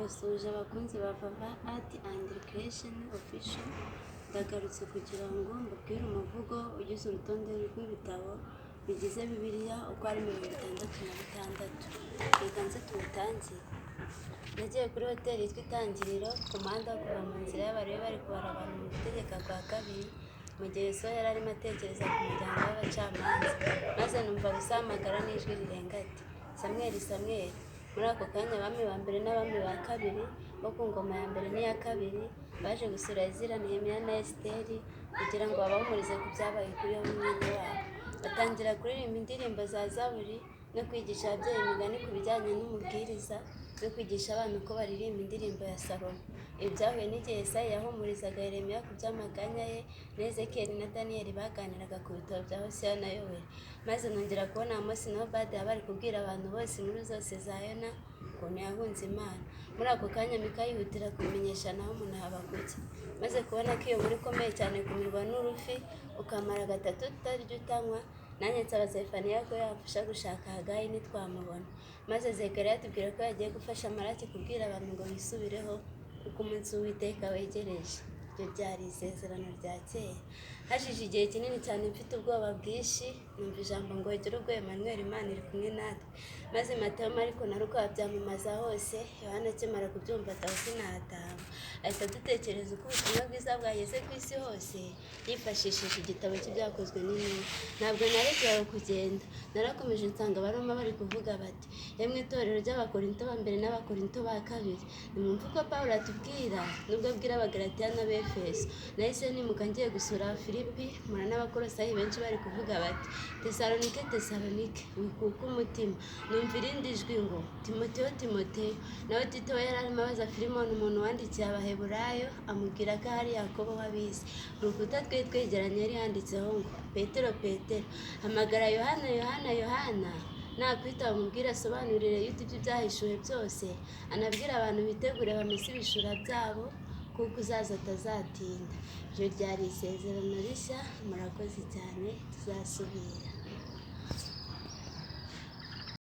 Ndabasuhuje abakunzi ba Vava Art and Recreation Official, ndagarutse kugira ngo mbabwire umuvugo ugize urutonde rw'ibitabo bigize Bibiliya uko ari 66. Reka nze tuwutangire. Nagiye kuri hoteli yitwa Itangiriro, ku muhanda wo kuva mu nzira y'Abareyo bari kubara abantu mu gutegeka kwa kabiri, mu gihe Yosuwa yari arimo atekereza ku muryango w'abacamanza. Maze numva Rusa ahamagara n'ijwi rirenga ati: "Samweli, Samweli!" Muri ako kanya abami ba mbere n'abami ba kabiri bo ku ngoma ya mbere n'iya kabiri baje gusura Ezira, Nehemiya na Esiteri kugira ngo babahumurize ku byabaye kuri bo mwene wabo. Batangira kuririmba indirimbo za Zaburi no kwigisha ababyeyi imigani ku bijyanye n'umubwiriza no kwigisha abana uko baririmba indirimbo ya Salomo. Ibi byahuye n'igihe Yesaya yahumurizaga Yeremiya ku by'amaganya ye na Ezekiyeli na Daniyeli baganiraga ku bitabo bya Hoseya na Yoweli. Maze nongera kubona Amosi na Obadiya bari kubwira abantu bose inkuru zose za Yona ukuntu yahunze Imana. Muri ako kanya Mika yihutira kubimenyesha Nahumu na Habakuki. Maze kubona ko iyo nkuru ikomeye cyane kumirwa n'urufi ukamara gatatu utarya utanywa, nanjye nsaba Zefaniya ko yamfasha gushaka Hagayi ntitwamubona. Maze Zekariya atubwira ko yagiye gufasha Malaki kubwira abantu ngo bisubireho kuko umunsi w'Uwiteka wegereje. Iryo ryari isezerano rya kera. Hashize igihe kinini cyane mfite ubwoba bwinshi, numva ijambo ngo gira ubwoba Emmanuel, Imana iri kumwe natwe. Maze Matayo, Mariko na Luka babyamamaza hose, Yohana akimara kubyumva ataha sinahataha. Ahita adutekereza uko ubutumwa bwiza bwageze ku isi hose, yifashishije igitabo cy'Ibyakozwe n'Intumwa. Ntabwo narekeye aho kugenda, narakomeje nsanga Abaroma bari kuvuga bati: "Yemwe itorero ry'Abakorinto ba mbere n'Abakorinto ba kabiri, nimwumve uko Pawulo atubwira nubwo abwira Abagalatiya n'Abefeso." Nahise nimuka ngiye gusura Filipi, mpura n'Abakolosayi benshi bari kuvuga bati: "Tesalonike, Tesalonike, wikuke umutima." Numva irindi jwi ngo: "Timoteyo, Timoteyo." Nawe Tito we yari arimo abaza Filimoni umuntu wandikiye Abaheburayo, amubwira ko ahari Yakobo w'abisi. Ku rukuta twari twegeranye yari yanditseho ngo: "Petero, Petero, hamagara Yohana, Yohana, Yohana nakwitaba umubwire asobanurire Yuda iby'ibyahishuwe byose, anabwire abantu bitegure bamese ibishura byabo kuko uzaza atazatinda." Iryo ryari isezerano rishya. Murakoze cyane, tuzasubira.